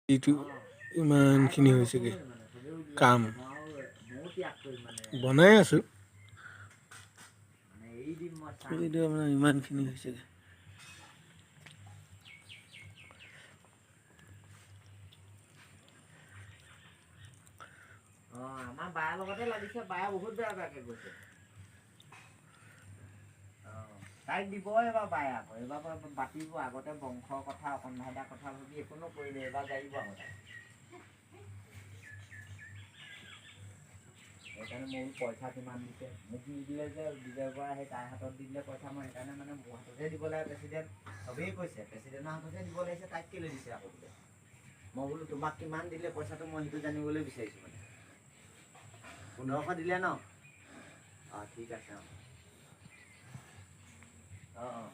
এইটো ইমানখিনি হৈছেগৈ কাম, বনাই আছোঁ। এইটো আপোনাৰ ইমানখিনি হৈছেগৈ। আমাৰ বাৰ লগতে লাগিছে, বায়ে বহুত বেয়া বেয়াকে কৈছে। তাইক দিব এইবাৰ বায়ে, আকৌ এইবাৰ বাতিব। আগতে বংশৰ কথা, অকণ ভাইদাৰ কথা ভাবি একো নকৰিলে, এইবাৰ জাৰিব আকৌ তাই। সেইকাৰণে মোৰ পইচা কিমান দিছে মোক নিদিলে যে বিজয় বৰাই সেই তাইৰ হাতত দি দিলে পইচা। মই সেইকাৰণে মানে মোৰ হাততহে দিব লাগে প্ৰেচিডেণ্ট, চবেই কৈছে প্ৰেচিডেণ্টৰ হাততহে দিব লাগিছে, তাইক কেলৈ দিছে আকৌ বোলে। মই বোলো তোমাক কিমান দিলে পইচাটো মই সেইটো জানিবলৈ বিচাৰিছোঁ। মানে 1500 দিলে ন? অঁ, ঠিক আছে। অঁ অঁ অঁ।